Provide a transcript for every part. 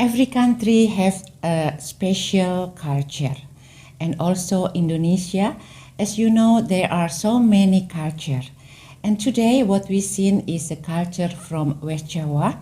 Every country has a special culture, and also Indonesia, as you know, there are so many culture. And today what we seen is a culture from West Java,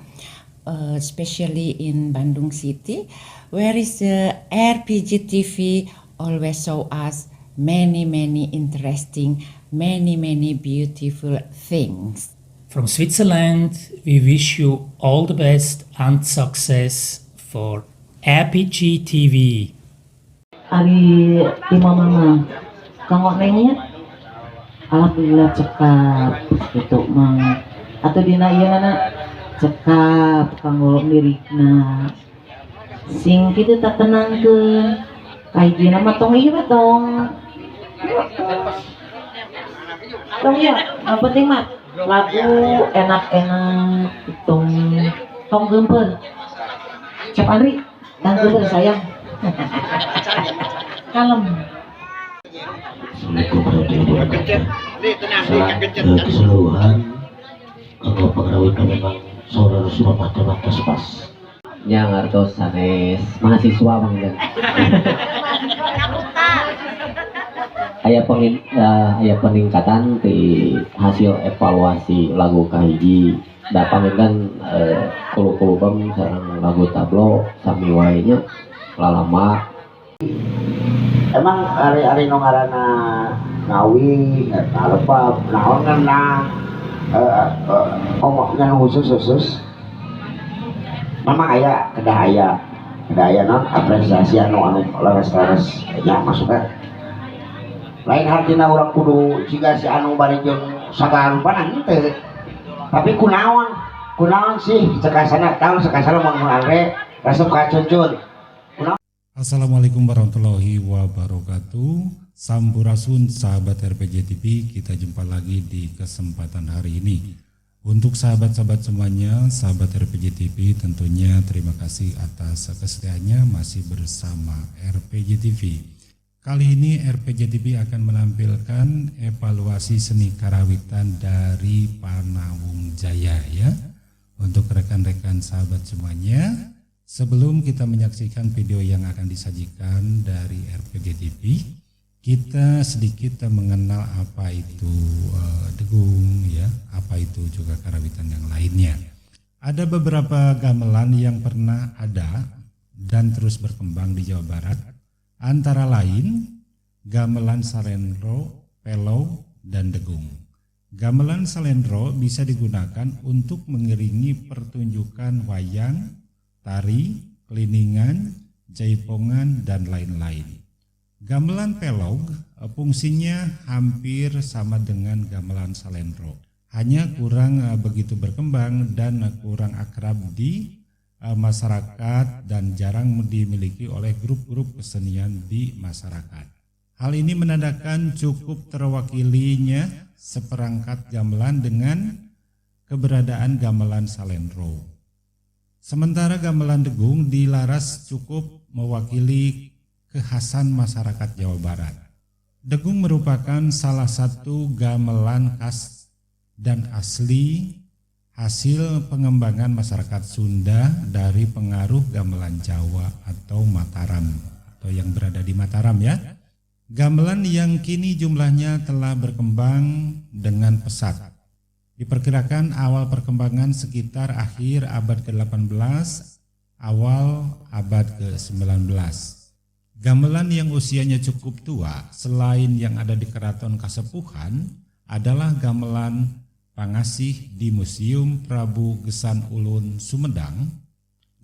especially in Bandung City, where is the RPJ TV always show us many, many interesting, many, many beautiful things. From Switzerland, we wish you all the best and success for RPG TV. Ari ti mama kanggo nengnya, alhamdulillah cekap gitu mang atau dina ieu nana cekap kanggo lirikna sing kitu tak tenangkeun kahijina mah tong ieu mah tong tong ya yang penting mah lagu enak-enak tong tong gempeur. Cep Andri, tong gempeur sayang. Kalem. Assalamualaikum warahmatullahi wabarakatuh. Secara keseluruhan kalau pengrawitna memang saudara semua mata-mata pas. Nya ngartos sanes mahasiswa Bang Dan. Aya peningkatan di hasil evaluasi lagu kahiji. Da panginten kulu-kulubem sareng lagu tablo sami wae nya lalama. Emang ari-ari nu ngaranna ngawi, kalebab, naon ngenang, omongnya nu khusus-khusus. Memang aya kedah aya, kedah aya naon apresiasi anu anu leres-leres nya maksudnya. Lain hartina urang kudu jiga si anu bari jeung sagala rupana henteu. Tapi kunaon? Kunaon sih cekasana tahu cekasana mun Andre resep ka Cuncun. Assalamualaikum warahmatullahi wabarakatuh. Sampurasun sahabat RPJ TV, kita jumpa lagi di kesempatan hari ini. Untuk sahabat-sahabat semuanya, sahabat RPJ TV tentunya terima kasih atas kesetiaannya masih bersama RPJ TV. Kali ini RPJ TV akan menampilkan evaluasi seni karawitan dari Panawung Jaya ya. Untuk rekan-rekan sahabat semuanya, sebelum kita menyaksikan video yang akan disajikan dari RPJ TV, kita sedikit mengenal apa itu degung ya, apa itu juga karawitan yang lainnya. Ada beberapa gamelan yang pernah ada dan terus berkembang di Jawa Barat, antara lain gamelan salendro, pelog, dan degung. Gamelan salendro bisa digunakan untuk mengiringi pertunjukan wayang, tari, keliningan, jaipongan, dan lain-lain. Gamelan pelog fungsinya hampir sama dengan gamelan salendro, hanya kurang begitu berkembang dan kurang akrab di masyarakat dan jarang dimiliki oleh grup-grup kesenian di masyarakat. Hal ini menandakan cukup terwakilinya seperangkat gamelan dengan keberadaan gamelan salendro. Sementara gamelan degung dilaras cukup mewakili kekhasan masyarakat Jawa Barat. Degung merupakan salah satu gamelan khas dan asli hasil pengembangan masyarakat Sunda dari pengaruh gamelan Jawa atau Mataram atau yang berada di Mataram ya. Gamelan yang kini jumlahnya telah berkembang dengan pesat. Diperkirakan awal perkembangan sekitar akhir abad ke-18, awal abad ke-19. Gamelan yang usianya cukup tua selain yang ada di Keraton Kasepuhan adalah gamelan Pangasih di Museum Prabu Gesan Ulun Sumedang.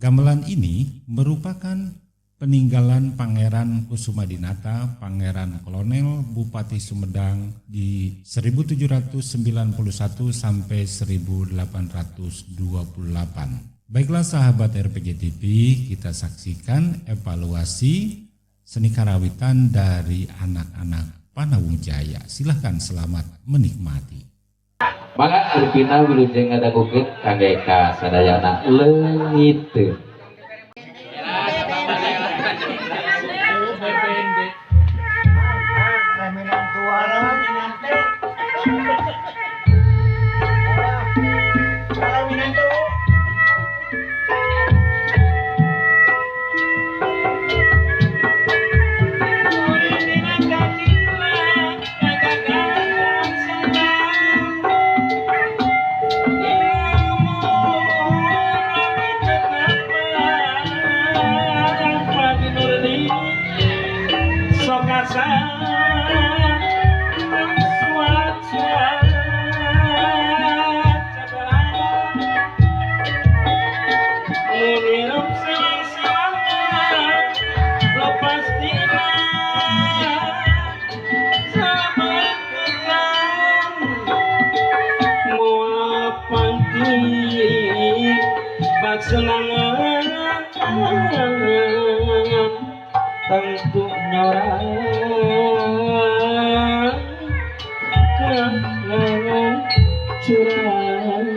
Gamelan ini merupakan peninggalan Pangeran Kusumadinata, Pangeran Kolonel Bupati Sumedang di 1791 sampai 1828. Baiklah sahabat RPJ TV, kita saksikan evaluasi seni karawitan dari anak-anak Panawung Jaya. Silahkan selamat menikmati. Maka Rupina wilujeng ngadagukeun kangge ka sadayana leungiteun. Ngirup sewang-sewangan lepas tina sabarkeun moal pangki paksenangan tentu nyorang kenangan curang.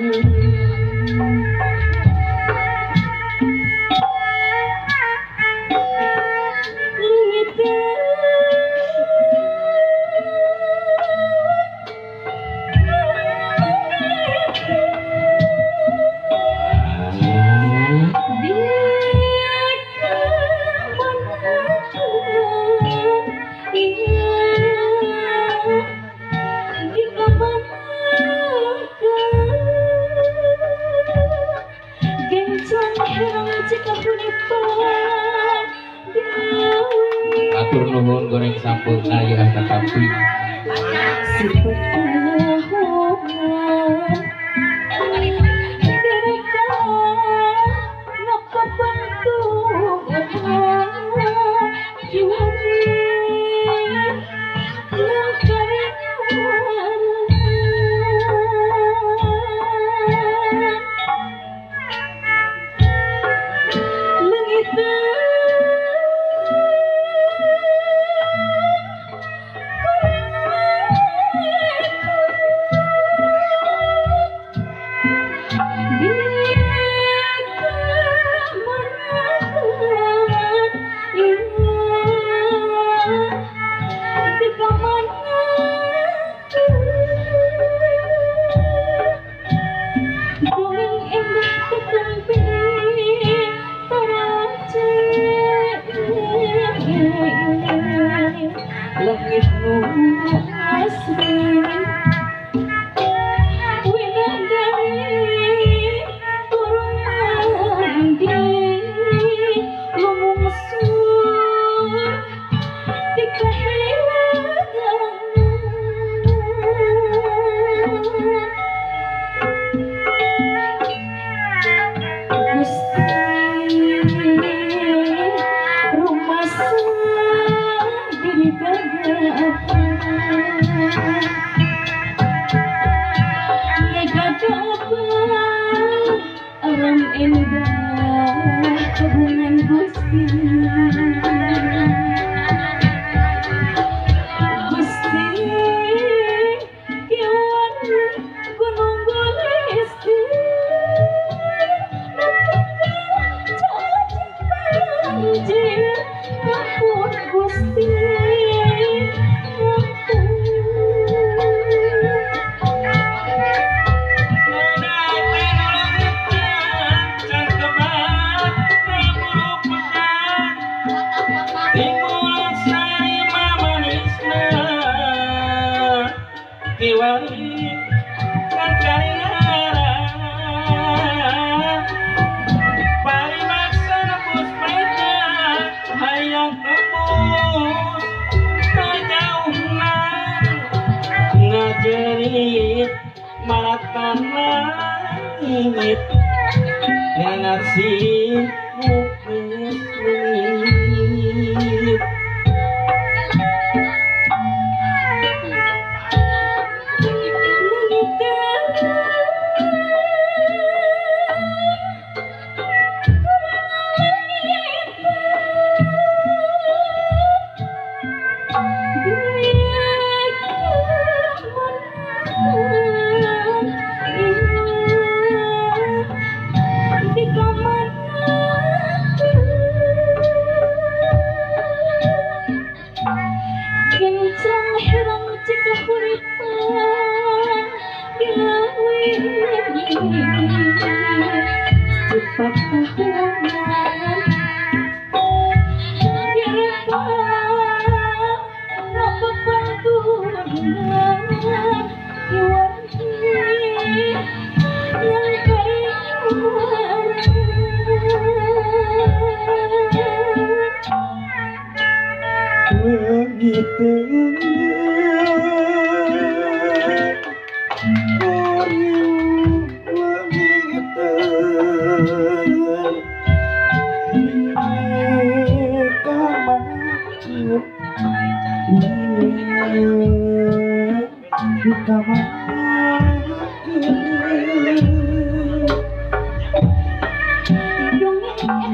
Atur nuhun goreng sampurna ieu katampi.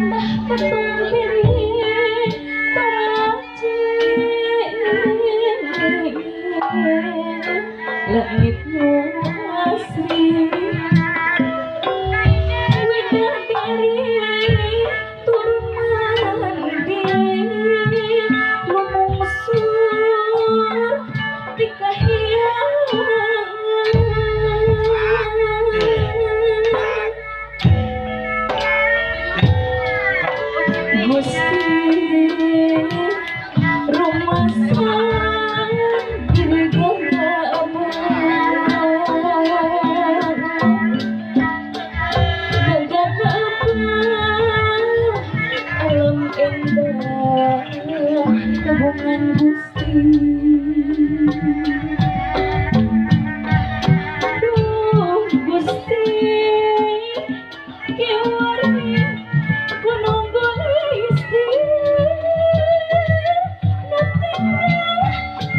Endah ketumbiri taraji langit asri widadari turun mandi lumungsur di kahyangan. Gusti rumasan diri alam endah kabungan Gusti. Duh Gusti kiwari gunung gulisti natinggal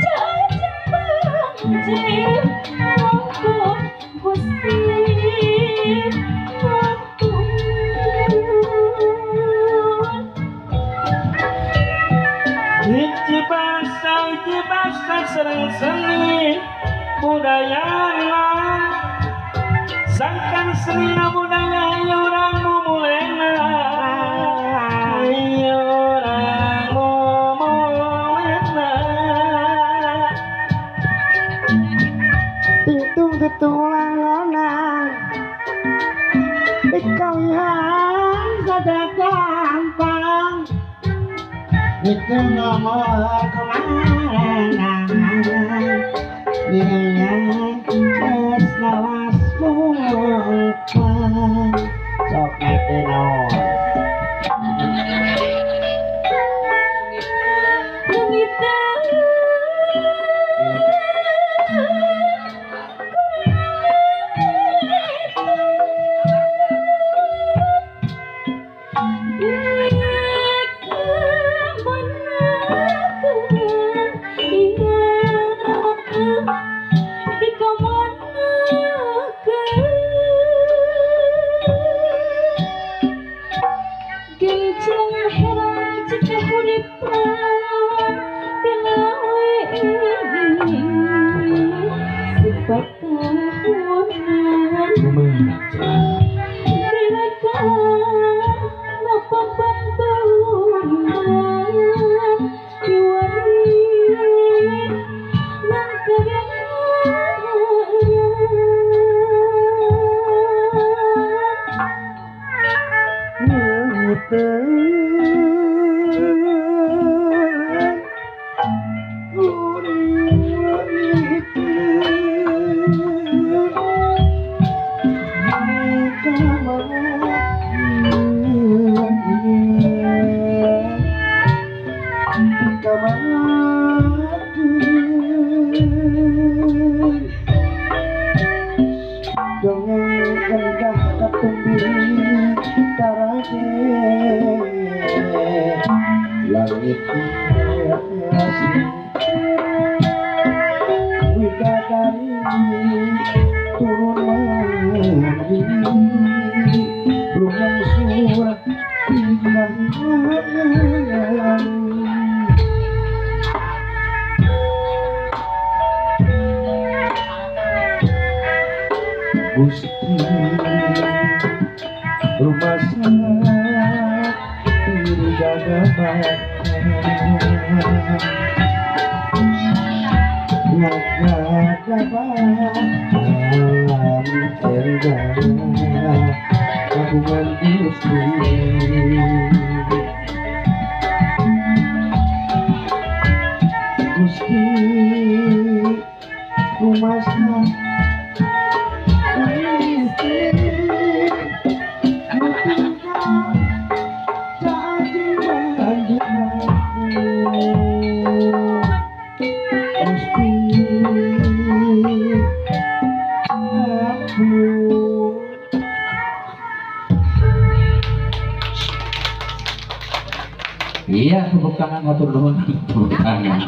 jajang banjir monggo Gusti ampun. Hiji bangsa sareng seni budayana, sangkan seni budaya urang mumulena, urang mumulena. Tingtung tutulang dikawihan saja gampang itu nomor kemana dirinya geus lawas mungkang sok naik naon. Langit asri widadari turun mandi lumungsur tinggal. Gusti rumah diri gagah alam endah kagungan Gusti. Gusti rumah Iya, tepuk tangan, hatur nuhun, tepuk tangan.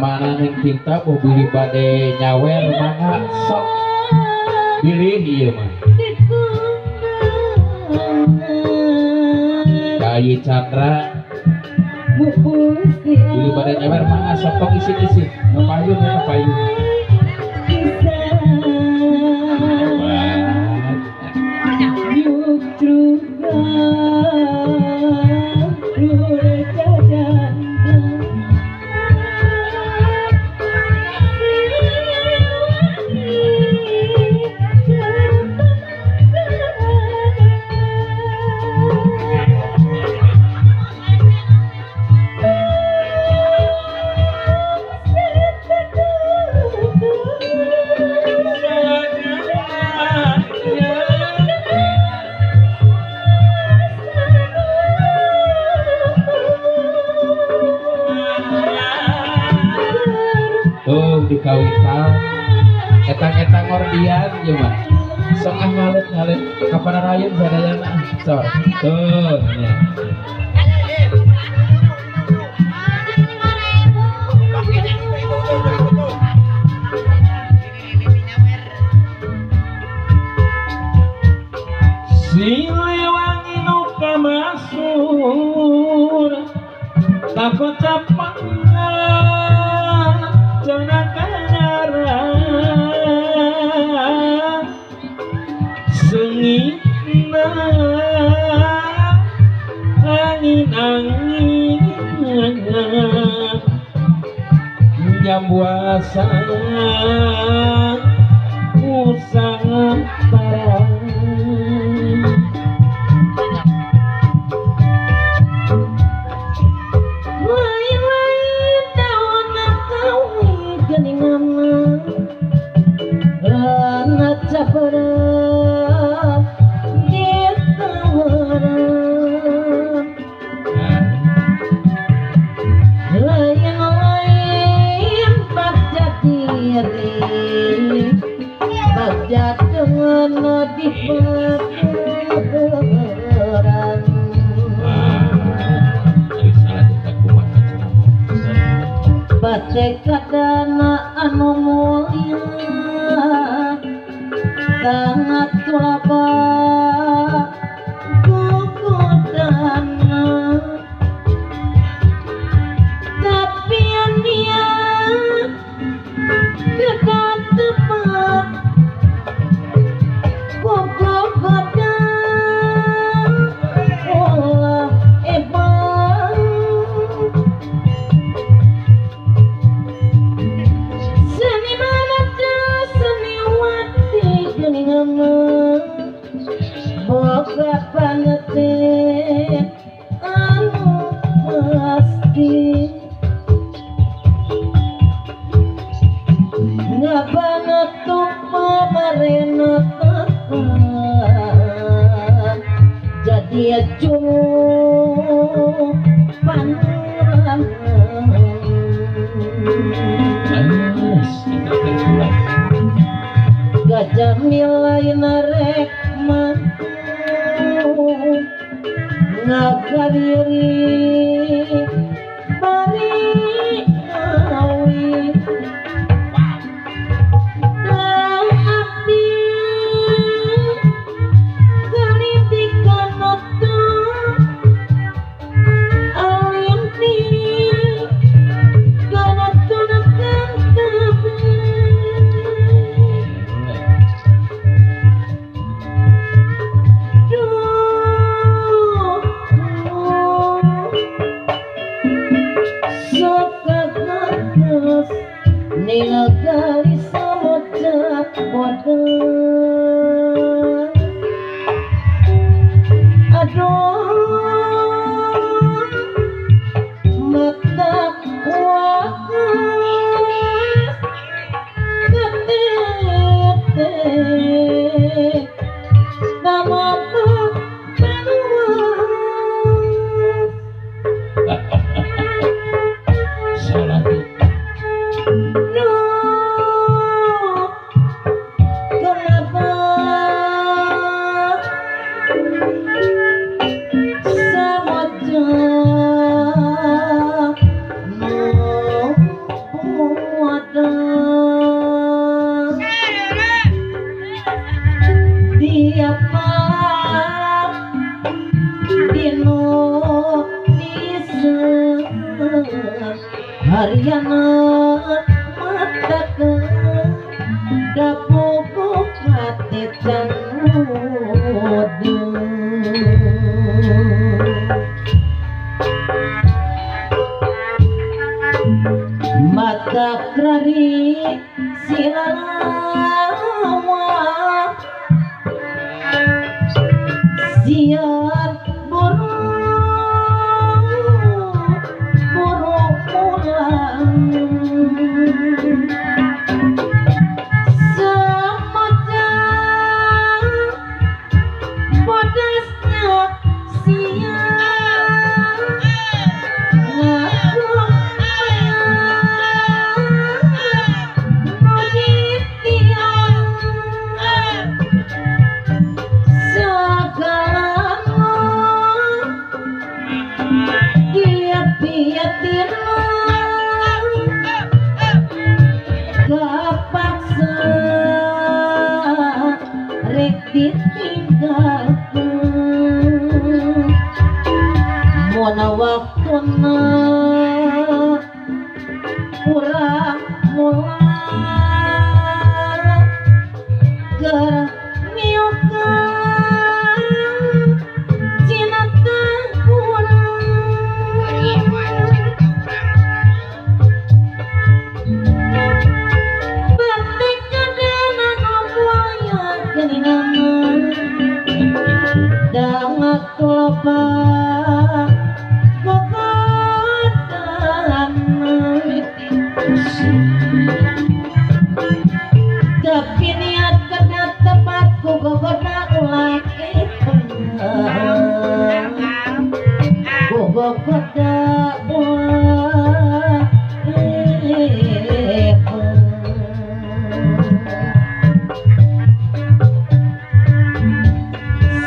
Kamana Neng Tinta mau bilih bade nyawer mangga sok bilih ieu mah. Kayi Chandra bilih bade nyawer mangga sok tong isin-isin. Ngapayun ya ngapayun. Tuh dikawitan etang-etang ordian ieu mah sok ah ngalet-ngalet ka pararayeun sadayana sok tuh nya. Siliwangi nu kamasur takocap sengitna angin-angin nyambuasan usang tarang. Lain-lain daun kawi geningan rana caperan ditawaran lain-lain bagja diri bagja dengan diperan. Bace kadana anu mulia sangat tulaba gugodana tapi ania kedah tepat gugodana olah ebang. Boga pangetin anu pasti ngabangetuk pamarena tepan jadi acuh panuran. Gajah nilai narek mampu ngagadiri bari ngawi dan abdi galitikan otu alimti ganatunakan tepi. Nilgali samocak bodoh aduh mata kuas ketete nama Hariana matakeun dapuk hati can mudeng. Mata krari silalawa siar buru buru pulang semoga bodasnya siang ngaku kepaksa rek ditinggalkeun mun waktuna urang moal keur miukeun cinta urang. Dangat loba gogodan tapi niat kena tempat ku gogoda ulah ku gogoda ulah.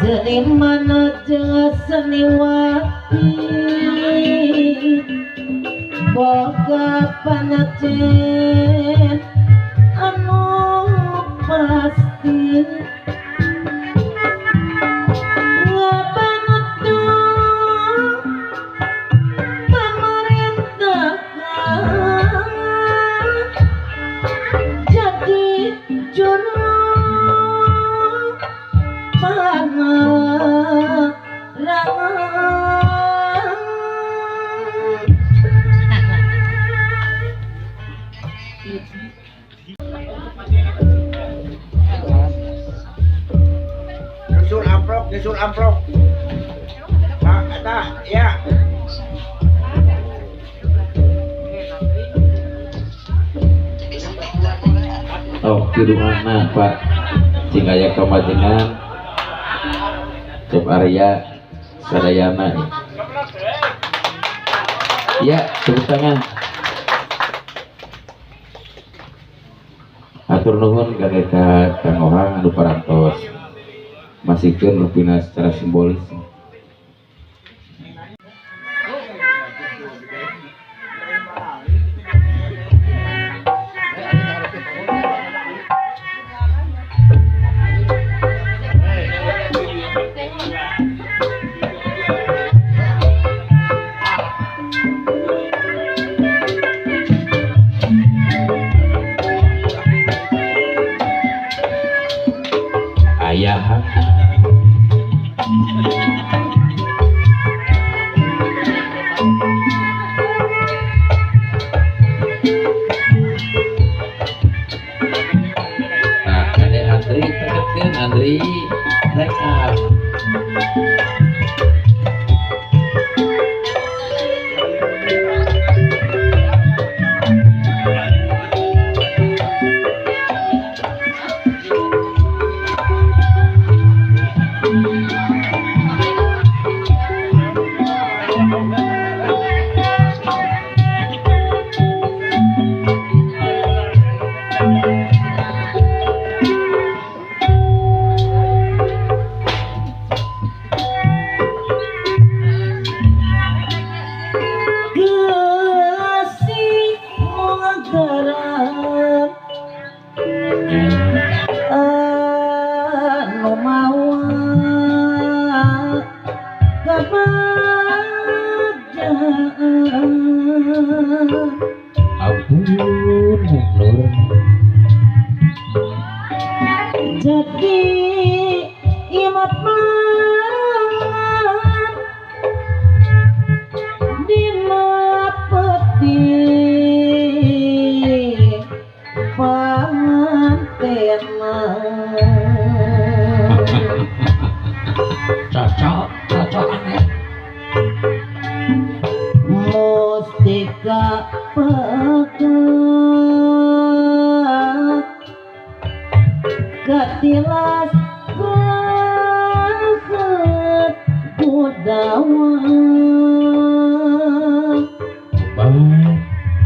Seniman jeung seniwati boga panacen anu pasti ngabanutu pamarentahan jadi juru Nyusul amplop, nyusul amplop. Pak, eta, ya. Oh, kidunganna Pak. Cing aya kamajengan. Cep Arya Sadayana. Ya, tepuk tangan. Atur nuhun ka Kang Ohang anu parantos masihkeun rupina secara simbolis. Ayah. Nah, ada Andri, teketin Andri, rekap. Ampun Nur jadi imat mangan dina peti pantena. Cocok, cocok aneh. Mustika pekat katilas banget kudawa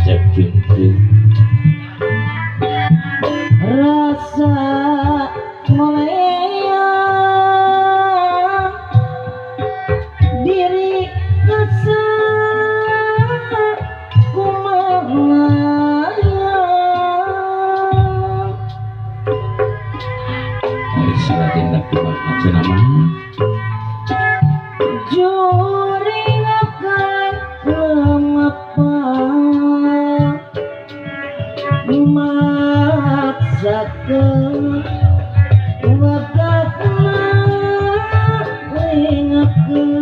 cek junjung rasa ngoleang diri rasa kumaha tindak kumaha cenah mah juringakan lemapa maksakeun wegahna ingatkeun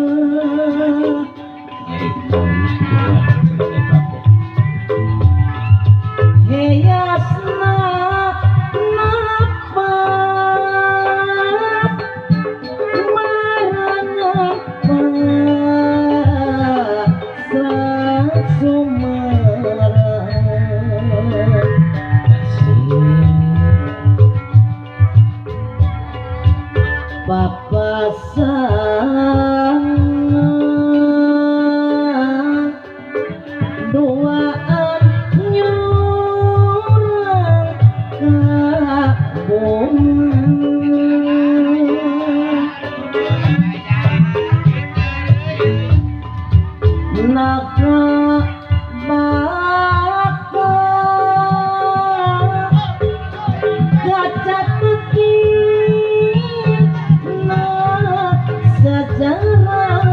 heyasna napa maranapa sumerang papasangan duaan nyurang ka bumi naga baka kaca tetina sejarah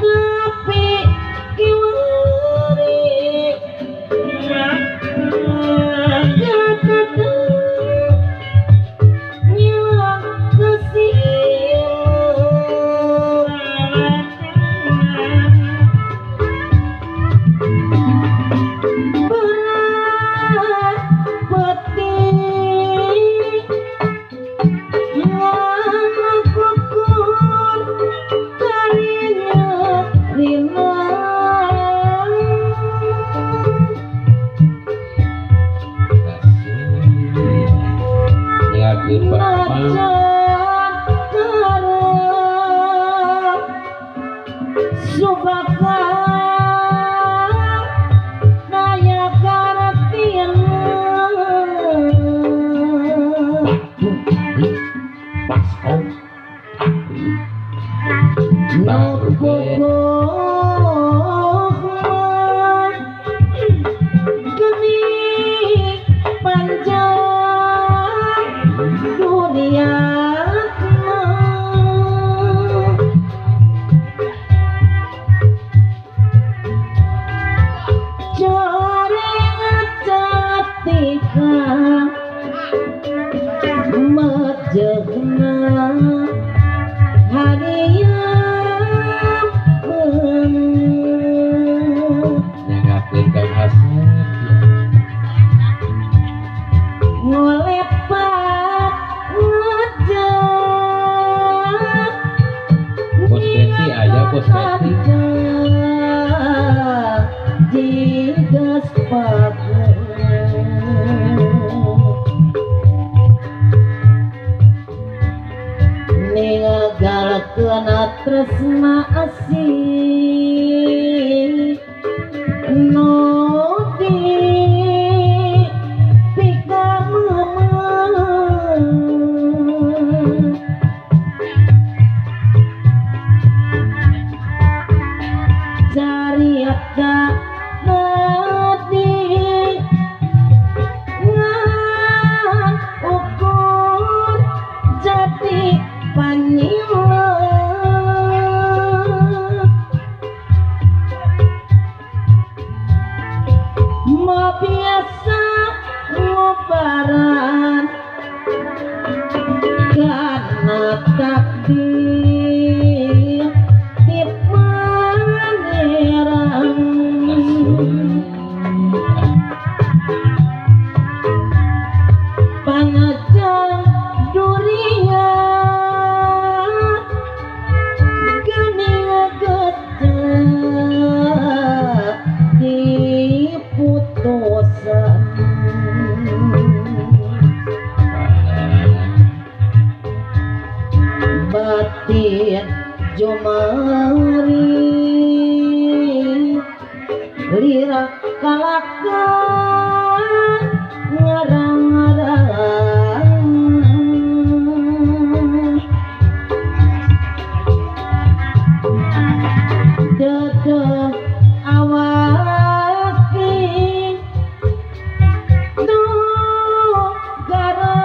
tapi kiwari kata nyilang kesilu berat peti ngakukur karinya rina ngakeun bapak najan karep subaka daya kartina Baskom geni panjang dunia catika mejegna hariam nyangakeun Kang Hasan ngolepat ngejak Bos Betty aya Bos Betty jigas paku ninggalkeun tresna asih nu di pikameumeuh cariata tadi ngan ukur jadi panyiar. Takdir ti Pangeran panajang duria geni gede diputusan batin jumari lira kalaka ngarang-ngarang dedeh awaki nu gara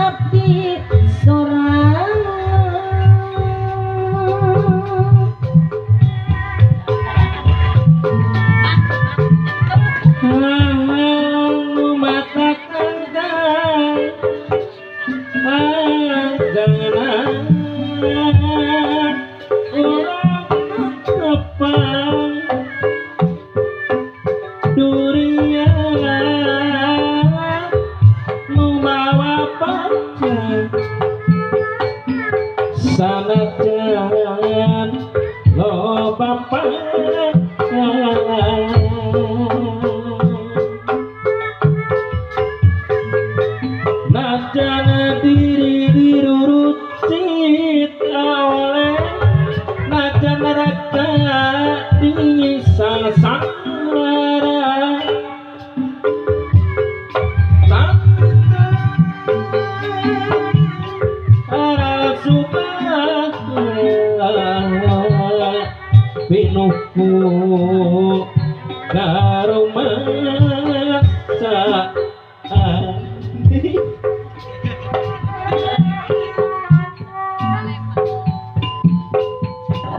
abdi sorangan. Mata kangkang jangan urang tepang durian nu mawa pacar sanajan loba pangan. Najan diri dirurucit awale, najan raga disangsara, tara suka pinuhku karumasa.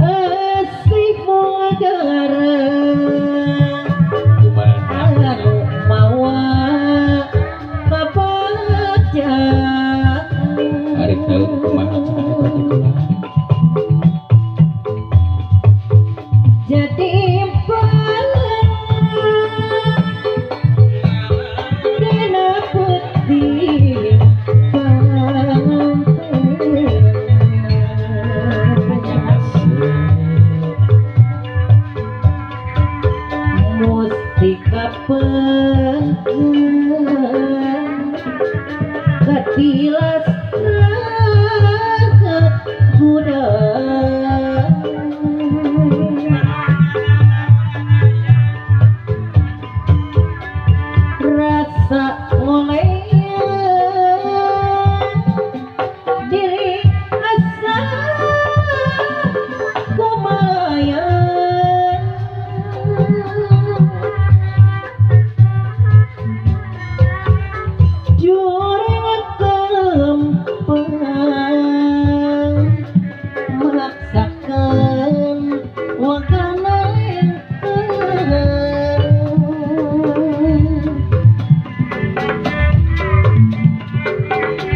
Asih mudara anu mawa papaja Ari teu kumaha cenah eta teh kumaha? Jadi dina putih mustika katilas ragat gudang rasa ngolean diri asa kumayan juring kempang melaksakan wakana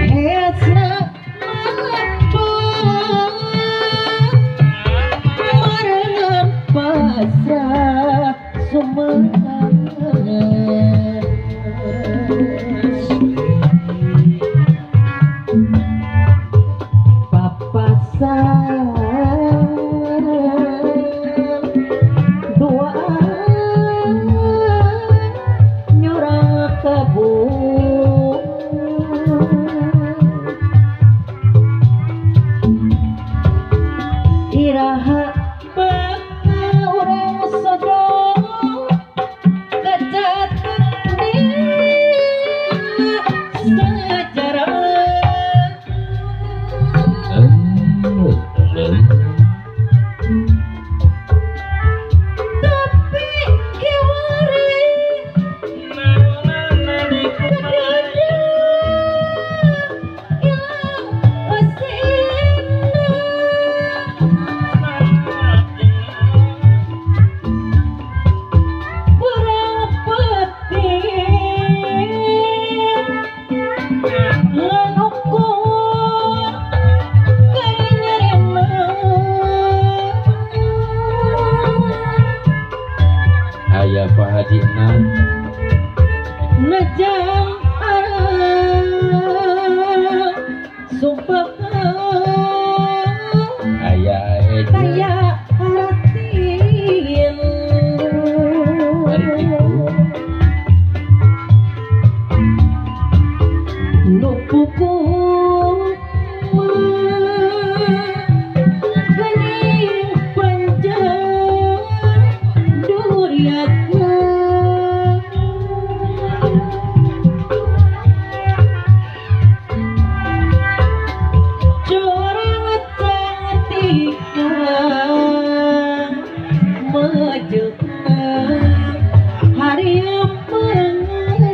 hesna malapang marengan pasrah sumengan papasan duaan nyurang kebun iraha baka urang sodong kecatet dina sejarah. Aya eja. Taya hartin. Bari kitu. Nu pupuk mah geuning panjang duriatna. Corang cantika mejeukeun hareup merengeun.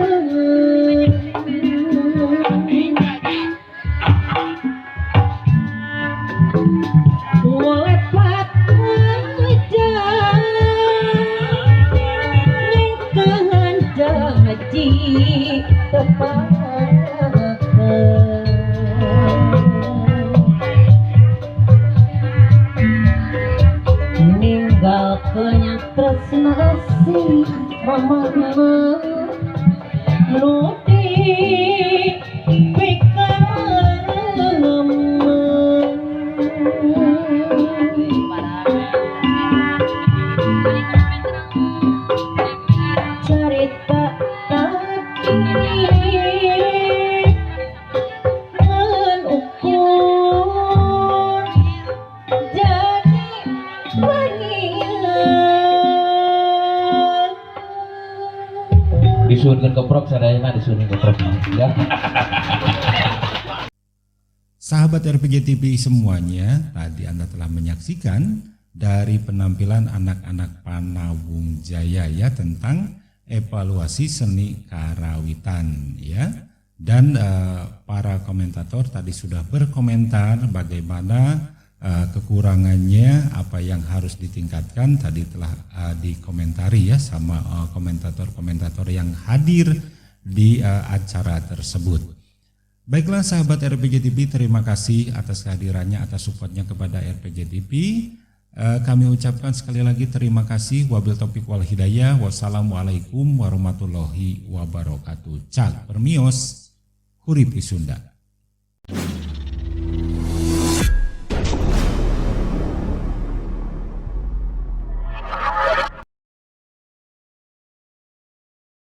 Ngolepat meja nyengkeun janji tepangkeun. Ninggalkeun tresna si ramana nu dipikareum. Carita tadi ngan ukur jadi pangian. Disuhunkeun keprok sadayana, disuhunkeun keprok ya. Sahabat RPG TV semuanya, tadi Anda telah menyaksikan dari penampilan anak-anak Panawung Jaya ya tentang evaluasi seni karawitan ya. Dan para komentator tadi sudah berkomentar bagaimana kekurangannya, apa yang harus ditingkatkan tadi telah dikomentari ya sama komentator-komentator yang hadir di acara tersebut. Baiklah sahabat RPG TV, terima kasih atas kehadirannya, atas supportnya kepada RPG TV. Kami ucapkan sekali lagi terima kasih. Wabil taufik wal hidayah. Wassalamualaikum warahmatullahi wabarakatuh. Cak permios, hurip Sunda.